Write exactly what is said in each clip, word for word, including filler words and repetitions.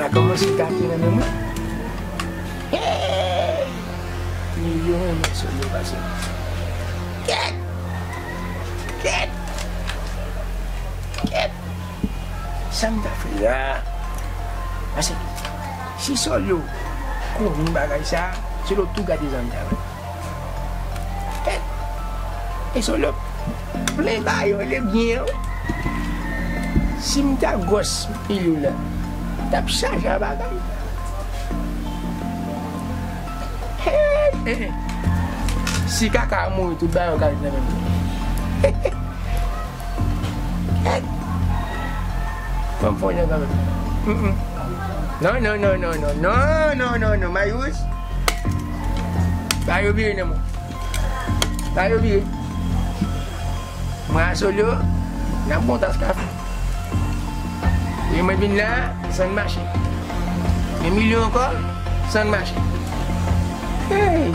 A kòmanse gate nan men mwen. Hey! Milyon renmen Solo pase m. Kèt! Kèt! Kèt! Sa m ta fè a? Paske si Solo konnen bagay sa, Solo tou gade zanmi sa, wi. Kèt! E Solo plen ba yo, li byen, wi. Si m ta gwòs milyon la, m t ap chaje a bagay. Hey, hey. Si kaka a mouri, tout bagay yo ka ret nan menm. Hey. Fò m fè yon jan kanmenm. Mm, mm. Non, non, non, non, non, non, non, non, non, Marius. Ba yo vire nan mwen. Ba yo vire. Mwen a Solo, n ap gon tas kafe. E mwen vin la, san mache. Men milyon ankò, san mache. Hey,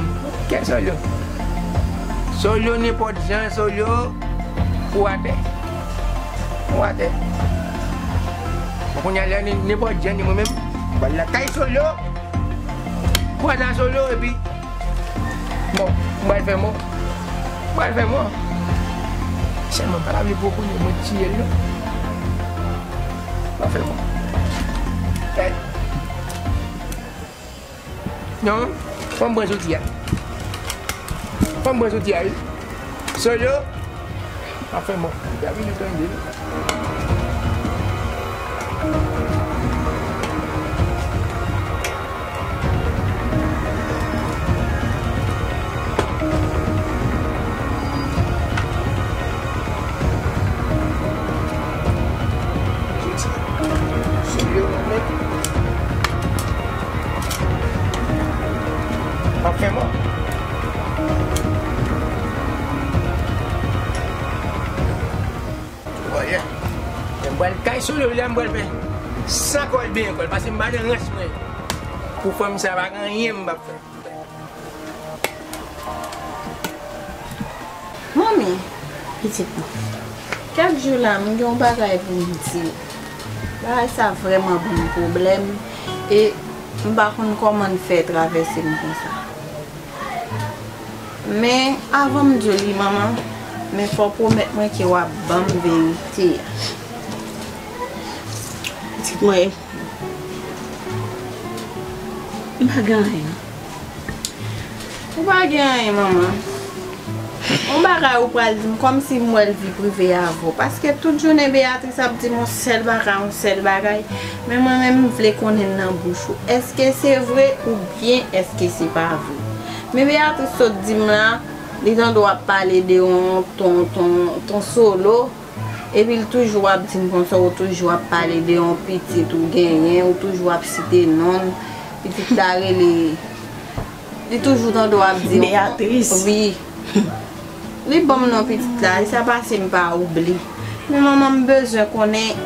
kè Solo. Solo nenpòt jan, Solo, ou atè. Ou atè. Bon, kounye a la, nenpòt jan, ni mwen menm, mwen lakay Solo. Kwaze a Solo, epi Bon, m pral fè mò. M pral fè mò. Sèlman pa ta vle poko nèg mwen tiye l non. M pral fè mò. Kèt. Non, fò m pran soti a. Fò m pran soti a, wi. Solo. Afè mò. Li ta vini tande. Solo, afè mò. Voyè. M pral kay Solo la, m pral fè san kòl benyen kòl, paske m pa nan rans mwen. Pou fanm sa pa gen anyen m p ap fè. Manmi, pitit mwen, kèk jou la, m gen yon bagay pou m di. Bagay sa vrèman ban m pwoblèm, e m pa konn kòman l fè travèse m konsa. Men, avan m di w li, manman, men fò w pwomèt mwen ke w ap ban m verite a. Pitit mwen, m pa gen anyen. Ou pa gen anyen, manman. Yon bagay ou pral di m kòmsi m wè l vi prive avè w. Paske tout jounen Beatrice ap di m yon sèl bagay, yon sèl bagay. Men mwen menm, m vle konnen l nan bouch ou. Èske se vre oubyen èske se pa vre? Men Beatrice sot di m la, li tande w ap pale de yon ton, ton, ton Solo. Epi l toujou ap di m konsa, ou toujou ap pale de yon pitit ou genyen, ou toujou ap site non l. Pitit la rele, li toujou tande w ap di Beatrice. Wi. Li ban m non pitit la, e sa pase m pa oubli. Men manman, m bezwen konnen,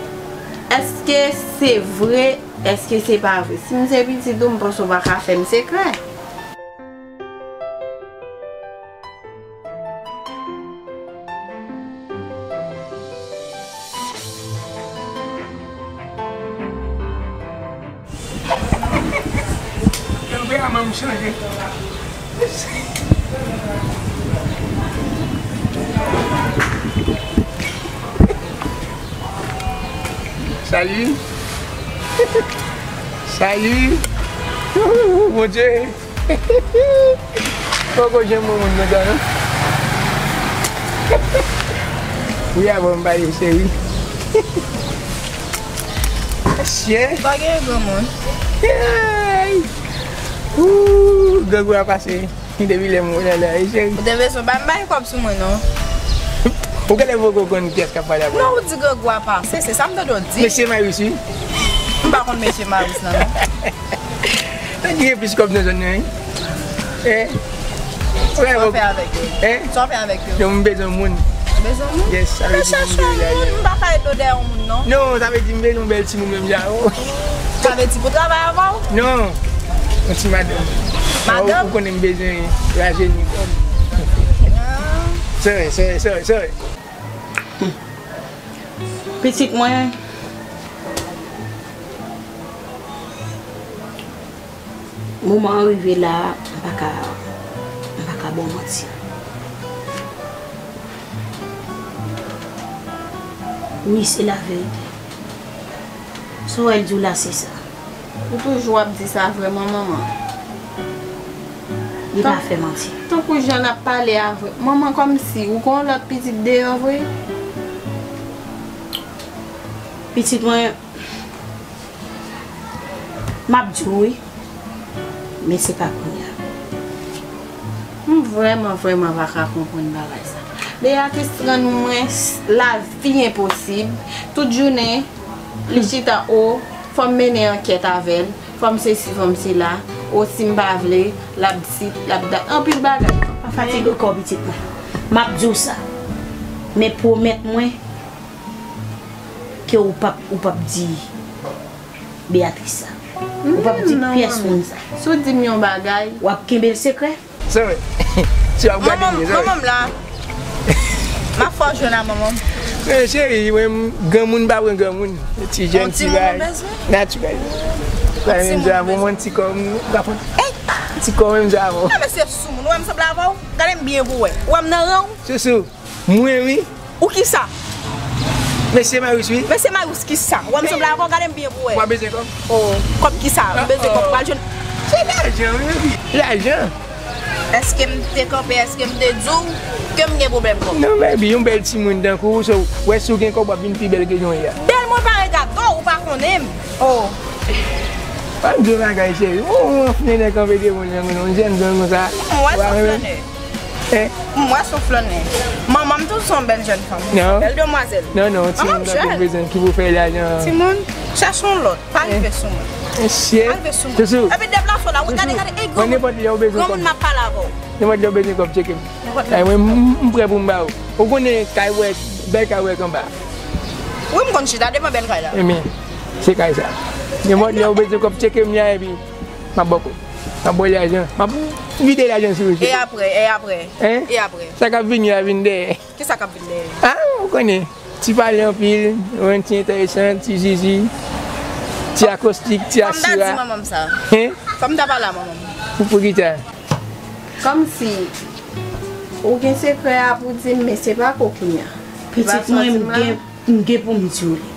èske se vre, èske se pa vre? Si m se pitit ou, m panse w pa ka fè m sekrè. Kanpe a manm chanje. Salut. Salut. Mon Dieu. Poko janm wè moun konsa non. Wi, avan m pale cheri. Mesye. Pa gen granmoun. Hey! Ooh, grangou a pase. Depi lè m wè la la, e cheri. Ou te bezwen ba m bay kòb sou mwen non. Ou genlè poko konn kiyès k ap pale avè w. Non, ou di grangou a pase, se sa m tande w di. Mesye Marius, wi. M pa konn mesye Marius lan non. Nèg ki gen plis kòb nan zòn nan, wi. Eh. Sa w fè avèk yo? Eh? Sa w fè avèk yo? Yo, m bezwen moun. Ou bezwen moun? Yes, sa vle di m chèche yon moun, m pa ka ret dèyè yon moun non. Non, sa vle di m bezwen yon bèl timoun menm jan avè w. Sa vle di pou travay avè w? Non. Yon ti madanm. Madanm? Ou konnen m bezwen rajeni kò m. Ah. Sorry, sorry, sorry, sorry. Pitit mwen, Moman an rive la, m pa ka, m pa ka ba w manti. Wi, se laverite. Sa w wè l di w la, se sa. Ou toujou ap di sa vrèman, manman? Li pa fè manti. Tankou jan n ap pale a vre. Manman, kòmsi ou gen yon lòt pitit deyò vre? Pitit mwen, m ap di w wi, men se pa kounye a. M vrèman, vrèman pa ka konprann bagay sa. Beatrice rann mwen s- lavi enposib. Tout jounen, li chita, o, fò m mennen ankèt avè l, fò m sesi, fò m sela, o, si m pa vle, l ap di, l ap dat, anpil bagay. Pa fatige kò w, pitit mwen. M ap di w sa, men pwomèt mwen ke ou p ap, ou p ap di Beatrice sa. Ou p ap di pyès moun sa. Si w di m yon bagay, w ap kenbe l sekrè? Sa vre. Si w ap gade m, sa vre. Manman m la. M ap fè w jwenn a manman m. Men cheri, mwen, granmoun pa pran granmoun. Ti jèn, ti ray. Natirèl. Sa menm sa, bon, mwen ti kò m, ti kò menm sa, bon. Non, men se soumoun, ou wè m sanble avè w? Gade m byen pou w wè. Ou wè m nan ran w? Sousou. Mwen wi. Ou kisa? Mesye Marius wi. Mesye Marius kisa? Wè m sanble avè w, gade m byen pou wè. Ou pa bezwen kòb? Oh, kòb kisa? M bezwen kòb, pral jwenn. Se lajan wi, baby. Lajan. Èske m te kanpe, èske m te di w ke m gen pwoblèm kòb? Non, baby, yon bèl timoun tankou w, so, wè si w gen kòb w ap vin pi bèl ke jan w ye a. Bèl mwen parèy gato, ou pa konnen m. Oh. Pa m di w bagay cheri. Ou, ou, ou, nènè kanpe devan yon jèn gang konsa. Mwen se flannè. Hein? M wè se yon flannè. Manman m tou se yon bèl jèn fanm. Non. Bèl demwazèl. Non, non, timoun tankou w bezwen ki pou fè lajan. Timoun, chèche yon lòt. Pa rive sou mwen. Mesye. Pa rive sou mwen. Sousou. Epi deplase w la, wi, gade, gade, ey, granmoun. Mwen nenpòt lè w bezwen kòb. Granmoun m ap pale avè w. Nenpòt lè w bezwen kòb, tcheke m. Nenpòt lè. Ay, mwen, m, m prè pou m ba w. Ou konnen kay wè, bèl kay wè k anba. Wi, m konn chita, depan bèl kay la. Ebyen, se kay sa. Nenpòt lè w bezwen kòb, tcheke m la, epi m ap ba w kòb. M ap ba w lajan. M ap vide lajan sou ou. E apre, e apre? Hein? E apre? Sa k ap vini a vin dèyè. Kisa k ap vin dèyè? Ah, ou konnen. Ti pale anpil, yon ti enteresan, ti zizi, ti akostik, ti asira. Fò m ta di manman m sa. Hein? Fò m ta pale a manman m. Pou, pou kisa? Kòmsi ou gen sekrè a pou di m, men se pa ko kounye a. Pitit mwen, m gen, m gen pou m di w li.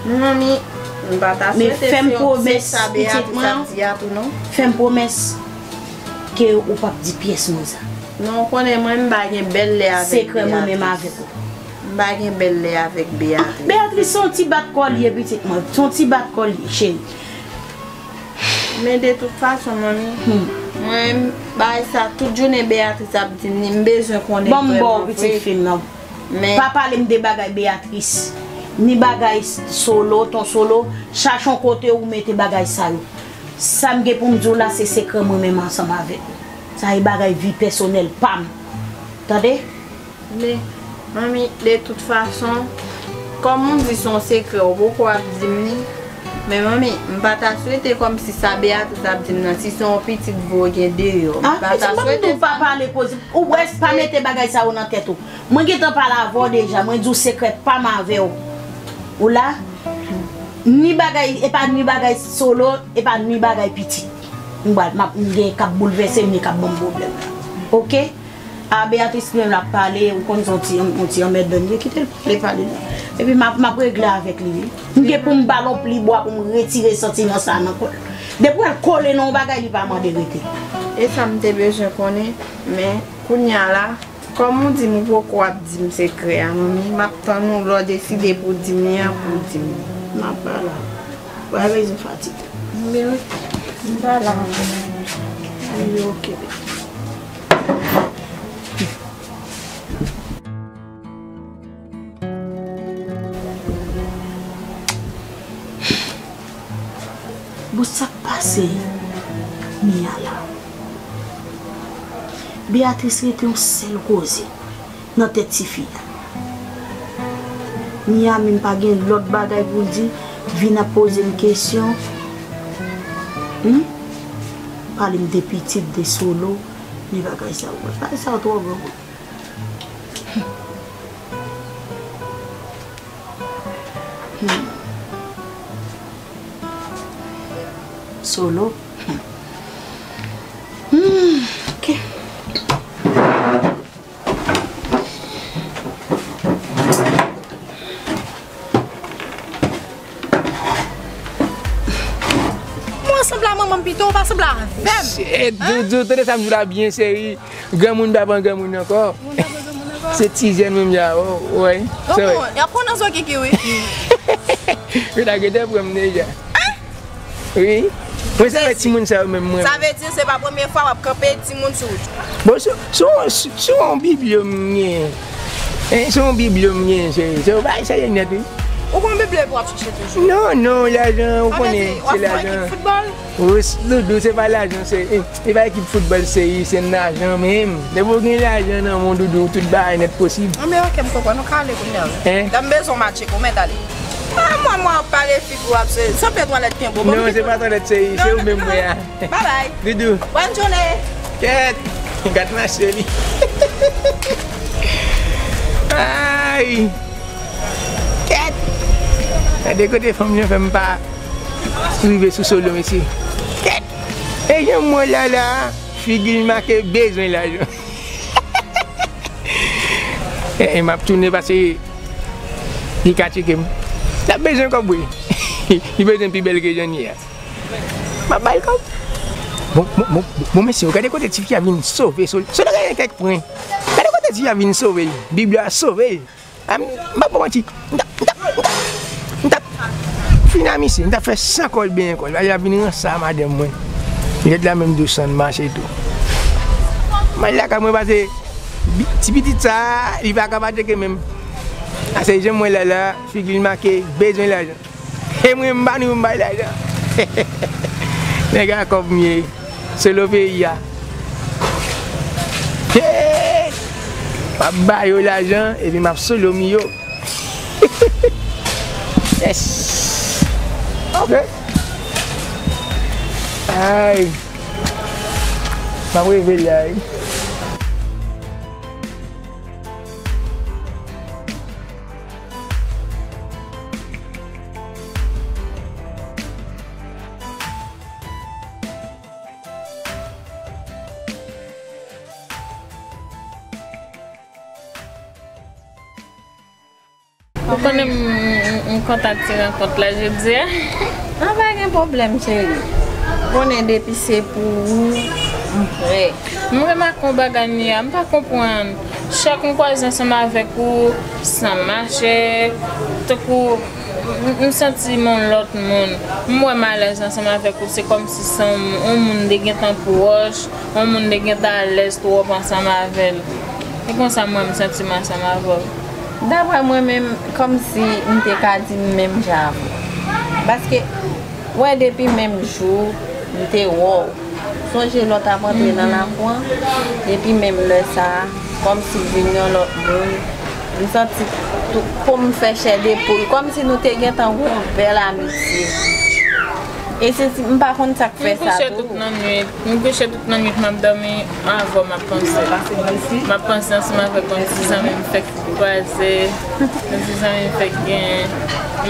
Manmi, m pa ta swete se, se sa Beatrice ap di a tou non. Men fè m pwomès, pitit mwen, fè m pwomès ke ou p ap di pyès moun sa. Non, ou konnen mwen m pa gen bèl lè avèk Beatrice. Sekrè mwen menm avèk ou. M pa gen bèl lè avèk Beatrice. Beatrice se yon ti bat kò l ye, pitit mwen. Se yon ti bat kò l ye, cheri. Men de tout fason, manmi, mwen, bagay sa, tout jounen Beatrice ap di m li, m bezwen konnen vrèman vre. Ban m ba w pitit fi m nan. Men pa pale m de bagay Beatrice, ni bagay Solo, ton Solo, chache yon kote ou mete bagay sa yo. Sa m gen pou m di w la, se sekrè mwen menm ansanm avèk ou. Sa e bagay vi pèsonèl pa m. Tande? Men, manmi, de tout fason, kòm ou di se yon sekrè, ou poko ap di m li. Men, manmi, m pa ta swete kòmsi sa Beatrice ap di m nan, si se yon pitit vre ou gen deyò. M pa ta swete sa. Ah, pitit, m ap di w pa pale koze. Ou wè, pa mete bagay sa yo nan tèt ou. Mwen gentan pale avè w deja, mwen di w sekrè pa m avè w. Ou la? Ni bagay, e pa ni bagay Solo, e pa ni bagay pitit. M pral, m ap, m gen k ap boulvèse m, ni k ap ban m pwoblèm. Oke? A, Beatrice menm l ap pale, ou konn se yon ti, yon, yon ti anmèdan li ye, kite l pale, pale la. Epi m ap, m ap regle avèk li, wi. M gen pou m ba l yon pli bwa pou m retire santiman sa nan kò l. Depi w wè l kole nan yon bagay, li pa mande rete. E sa m te bezwen konnen, men kounye a la, kòm ou di m ou poko ap di m sekrè a, manmi, m ap tann ou lè w deside pou w di m li an, pou w di m li. M ap ba la. Ou pa bezwen fatige. Men wi, m pa la ankò. Ann, oke, bebe. Bon, sa k pase Mia la? Beatrice rete yon sèl koze nan tèt tifi a. Mia menm pa gen lòt bagay pou l di, vin ap poze m kesyon. Hmm? Pale m de pitit, de Solo, de bagay sa yo. Bagay sa yo twò gran pou m. Hmm. Solo. Hmm, ok. Mwen sanble a manman m pito, ou pa sanble avè m. Shit, Doudou, tande sa m di w la byen seri. Granmoun pa pran granmoun ankò. Moun pa pran granmoun ankò. Se ti jèn menm ya, oh, wè. Sa vre. Y ap pran nan zo kiki, wi. Yo ta gentan pran m deja. Wi. Mwen se avèk timoun sa yo menm mwen. Sa vle di se pa premye fwa w ap kanpe timoun sou wout. Bon, se, se yon, se, se yon biblo m gen. Hein, se yon biblo m gen, cheri. Se yon bagay serye nèt, wi. Ou gon biblo epi w ap chèche toujou? Non, non, lajan, ou konnen, se lajan. Sa vle di, w ap fè ekip foutbòl? Wi, Doudou, se pa lajan, se, eh, e pa ekip foutbòl, se, se lajan menm. Depi w gen lajan nan men w, Doudou, tout bagay nèt posib. Anben, ok, m konprann. Nou ka ale kounye a, wi. Hein? Lè m bezwen w, m a tcheke w, mèt ale. Ah, mwen, mwen ap pale figi w ap se, se pye twalèt kenbe w. Non, se pa twalèt, se, se ou menm mwen a. Bye bye. Doudou. Bòn jounen. Kèt. Gad mache li. Ay. Kèt. Gade kote fanm nan fè m pa rive sou Solo, mesye. Kèt. E jan m wè Lala, figi l make bezwen lajan. E, e m ap tounen pase li ka tcheke m. L ap bezwen kòb, wi. Li bezwen pi bèl ke jan l ye a. M ap ba l kòb. Bon, bon, bon, bon, mesye, gade kote tifi a vin sove Solo. Solo genyen kèk pwen. Gade kote tifi a vin sove l. Biblo a sove l. A, m, m p ap ba w manti. M t ap, m t ap, m t ap, m t ap fin a misye. M t ap fè san kòl benyen kòl. Lala vin ranse a madanm mwen. Lèd la menm dous an mache tou. M al lakay mwen pase bi-, ti pitit sa, li pa ka pa tcheke menm. A se jan m wè Lala, figi l make, bezwen lajan. E mwen m pa ni pou m bay lajan. Nèg a kòb m ye. Solo peyi a. Hey! M ap ba yo lajan, epi m ap solo m yo. Yes. Ok. Ay. M ap reve la, wi. Ou konnen m, m, m kontan ti rankont la jodi a. An, pa gen pwoblèm, cheri. Ou konnen depi se pou ou, m prè. M remake yon bagay Nia, m pa konprann. Chak m kwaze ansanm avèk ou, san mache, tankou m, m santi m yon lòt moun. M wè m alèz ansanm avèk ou, se kòmsi se yon, yon moun m te gentan pwòch, yon moun m te gentan alèz twòp ansanm avè l. E konsa m wè m santi m ansanm avè w. Daprè mwen menm, kòmsi m te ka di m menm jan avè w. Paske, w wè, depi menm jou m te wè w, sonje lè w t ap antre nan lakou an, depi menm lè sa a, kòmsi w vin yon lòt moun. M santi tou, po m fè chè de poul, kòmsi nou te gentan gen yon bèl amitye. E se ti, m pa konn sa k fè sa tou. M kouche tout nannwit, m kouche tout nannwit, m ap dòmi, avè w m ap panse. M ap panse ansanm avèk yon ti zanmi m fèk kwaze, yon ti zanmi m fèk genyen.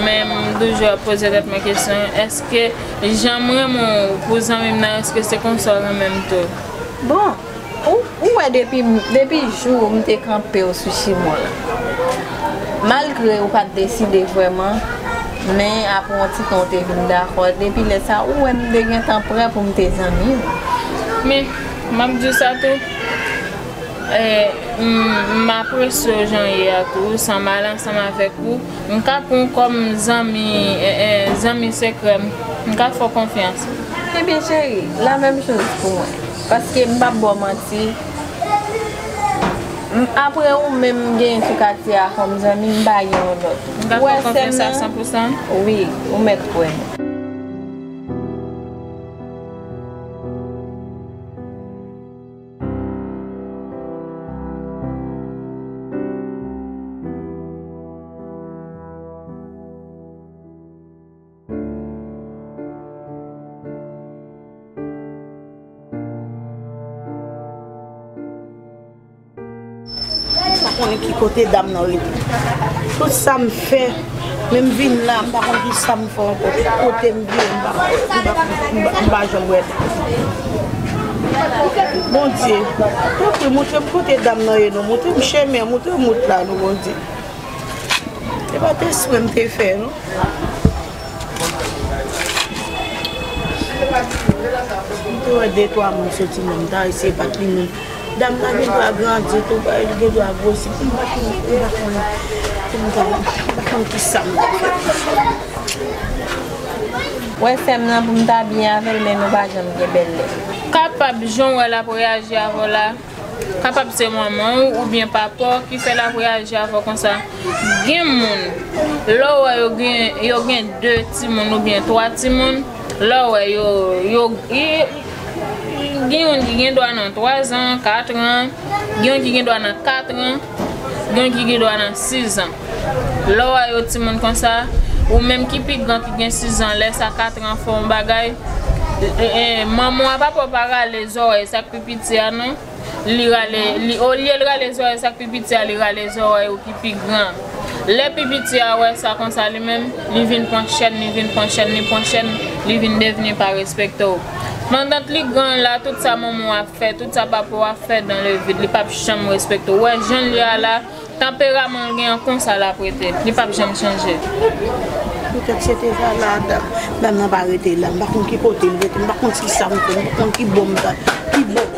Men m toujou ap poze tèt mwen kesyon, èske jan m renmen w pou zanmi m nan, èske se konsa w renmen m tou? Bon, ou, ou wè depi, depi jou m te kanpe w sou chimon la. Malgre ou pa t deside vrèman, men apre yon ti tan w te vin dakò. Depi lè sa, ou wè m te gentan prè pou m te zanmi w. Men, m ap di w sa tou, e, m, m apresye w jan w ye a tou, san m al ansanm avèk ou, m ka pran w kòm zanmi, e, e, zanmi sekrè m. M ka fè w konfyans. Ebyen, cheri, la menm choz pou mwen. Paske m p ap ba w manti, m, apre ou menm m genyen sou katye a kòm zanmi, m pa gen yon lòt. M ka fè w konfyans a san pou san? Wi, ou mèt kwè m. Ki kote dam nan rete. Tout sa m fè, men m vin la, m pa konn ki sa m fè ankò. Ki kote m vire, m pa, m pa, m pa, m pa janm wè. Bondye, tanpri, montre m kote dam nan ye, non. Montre m chemen, montre m wout la, non, Bondye. Se pa t espre m te fè, non. M te wè de twa moun soti menm ta, se pa t li menm. Dam nan gen dwa grandi tou, li gen dwa gwosi. M pa konn, m pa konn, m pa konn, m pa konn ki sa m ta fè. Wè sè m nan pou m ta byen avè l, men nou pa janm gen bèl lè. Kapab jan w wè l ap reyaji avè w la, kapab se manman w oubyen papa w ki fè l ap reyaji avè w konsa. Gen moun, lè w wè yo gen, yo gen de timoun oubyen twa timoun, lè w wè yo, yo, gen youn ki gen dwa nan twa zan, kat an, gen youn ki gen dwa nan kat an, gen youn ki gen dwa nan sis zan. Lè w wè yo timoun konsa, ou menm ki pi gran ki gen sis zan, lè sa kat an fè yon bagay, e, e, manman w a papa w pa rale zòrèy sa k pi piti a non. Li rale, li, olye l rale zòrèy sa k pi piti a, li rale zòrèy ou ki pi gran. Lè pi piti a wè sa konsa li menm, li vin pran chèn, li vin pran chèn, li pran chèn, li vin devni pa respekte w. Pandan li gran la, tout sa manman w ap fè, tout sa papa w ap fè dans le vide, li p ap janm respekte w. Ou wè jan l ye a la, tanperaman l gen an konsa l ap rete. Li p ap janm chanje. Poutèt se te sa la, dam, dam nan pa rete la. M pa konn ki kote l rete, m pa konn ki sa m fè, m pa konn ki bò m ta, ki bò.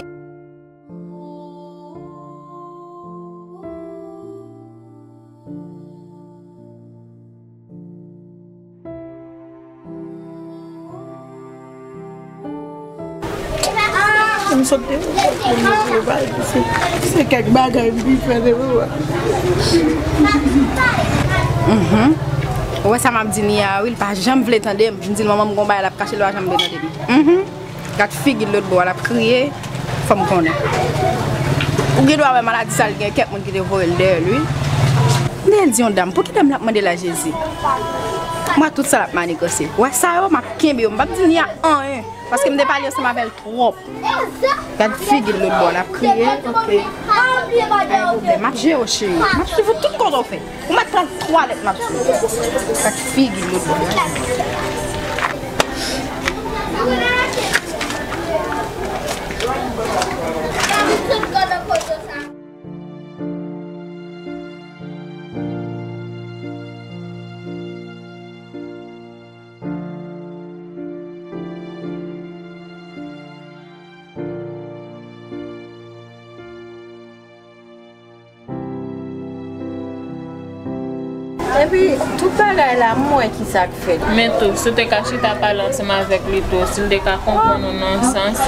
M sot de se, se kèk bagay m te fè de mwen. Mhm. Ou wè sa m ap di li a, wi, li pa janm vle tande m. M di l manman m gon bagay l ap kache, li pa janm vle tande m. Mhm. Gad figi l lòt bò a, l ap kriye, fò m konnen. Ou gen dwa wè maladi sa l gen, kèk moun ki te voye l dèyè l, wi. M te di yon dam, pou ki dam l ap mande l a Jezi? Mwen, tout sa l ap manigòse. Wè sa yo, m ap kenbe yo, m p ap di ni a anyen, paske m te pale ansanm avè l twòp. Gad figi l lòt bò, l ap kriye. Ok. Pa gen pwoblèm, m ap jere w, cheri. M ap swiv ou tout kote w fè. Ou mèt pran twalèt m ap di w. Gad figi l lòt bò la. Epi, tout bagay la, m wè ki sa k fèt. Men tou, si w te ka chita pale ansanm avèk li tou, si l te ka konprann ou nan yon sans.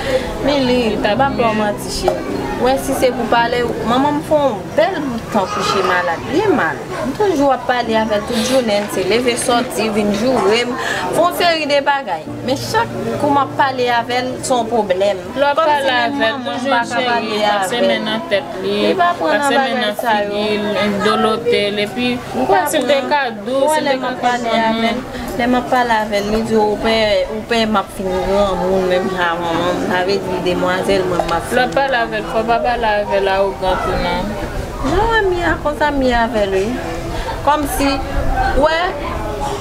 Mili, m p ap ba w manti, cheri. Ou wè, si se pou pale, manman m fè yon bèl bout tan kouche malad. Li mal. M toujou ap pale avè l tout jounen, l se leve sòti, vin joure m, fè yon seri de bagay. Men chak kou m ap pale avè l, se yon pwoblèm. Lè w ap pale avè l, toujou cheri, pase men nan tèt li, pase men nan figi l, dolote l, epi ou kwè si l te ka dous, si l te ka konprann ou. Lè m ap pale avè l, li di, "Ou pè, ou pè m ap fin granmoun menm jan manman m." Sa vle di demwazèl mwen m ap fin. Lè w ap pale avè l, fò w pa pale avè l awogan tou non. Jan w wè m ye a, konsa m ye avè l, wi. Kòmsi, w wè,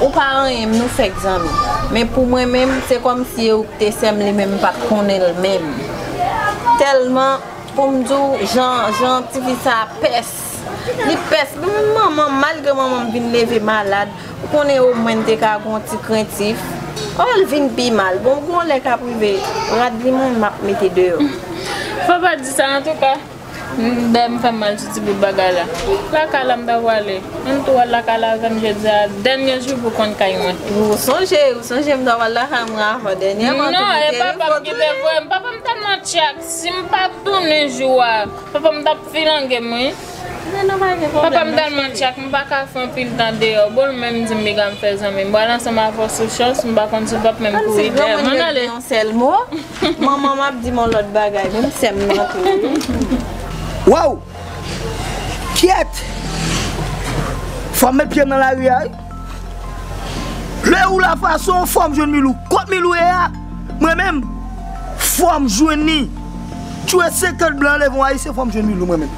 ou pa anyen m, nou fèk zanmi. Men pou mwen menm, se kòmsi e ou k te sè m, li menm m pa t konnen l menm. Tèlman, pou m di w, jan, jan tifi sa a pès. Li pès. Menm manman m, malgre manman m vin leve malad, ou konnen omwen m te ka gen yon ti krentif. O, l vin pi mal. Bon, gon lè k ap rive, rad li mwen, m ap mete deyò. Fò pa di sa, antouka. Dèyè m fè m mal sou ti bout bagay la. Lakay la m ta pwale. Ann tou al lakay la avè m jodi a. Dènye jou pou konn kay mwen. Ou sonje, ou sonje m ta pral lakay mwen avè w dènyèman. Non, e papa m ki te voye m. Papa m tèlman tchak. Si m pa t tounen jou a, papa m t ap filange m, wi. Papa m tèlman tchak, m pa ka fè anpil tan deyò. Bon, l menm di m piga m fè zanmi. M pral ansanm avè w sou chans, m pa konn si w p ap menm kouri dèyè m. Ann ale. Yon sèl mo. Manman m ap di m yon lòt bagay, menm sè m nan tou. Waw! Kyèt! Fò m met pye m nan lari a, wi. Lè ou la fason, fò m jwenn Milou. Kot Milou ye a? Mwen menm, fò m jwenn li. Tchwe senkant blan leve yon ayisyen, fò m jwenn Milou, mwen menm.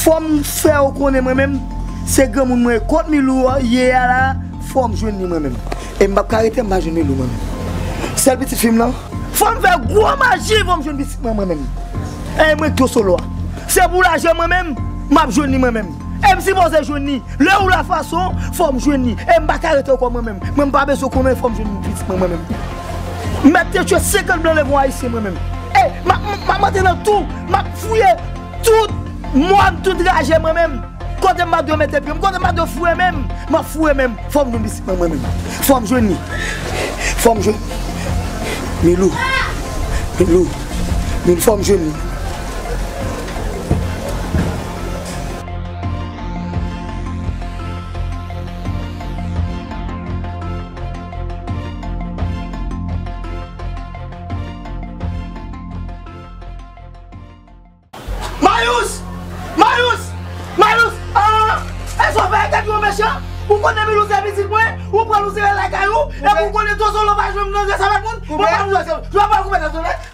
Fò m fè w konnen mwen menm, se granmoun mwen ye. Kot Milou ye a la, fò m jwenn li mwen menm. E m p ap ka rete m pa jwenn Milou mwen menm. Sèl pitit fi m lan, fò m fè gwo maji, fò m jwenn pitit mwen mwen menm. E mwen k to solo a. Se pou lajan mwen menm, m ap jwenn li mwen menm. E m sipoze jwenn li. Lè ou la fason, fò m jwenn li. E m pa ka rete ankò mwen menm. Mwen m pa bezwen konnen, fò m jwenn pitit mwen mwen menm. M mèt te tchwe senkant blan leve yon ayisyen mwen menm. E m ap, m ap antre nan tou, m ap fouye tout mòn, tout raje mwen menm. Kote m pa dwe mete pye m, kote m pa dwe foure men m, m ap foure men m. Fò m jwenn pitit mwen mwen menm. Fò m jwenn li. Fò m jwenn Milou. Milou. Milou, fò m jwenn li. Mayous! Mayous! Mayous! Ah! Èske w fè tèt ou mechan? Ou konnen Milou se pitit mwen, ou pran l ou sere lakay ou, epi ou konnen to solo pa jwenn nan de sa fèt moun, mwen pa m jwe sa. Jwe pa koupe tèt ou nèt.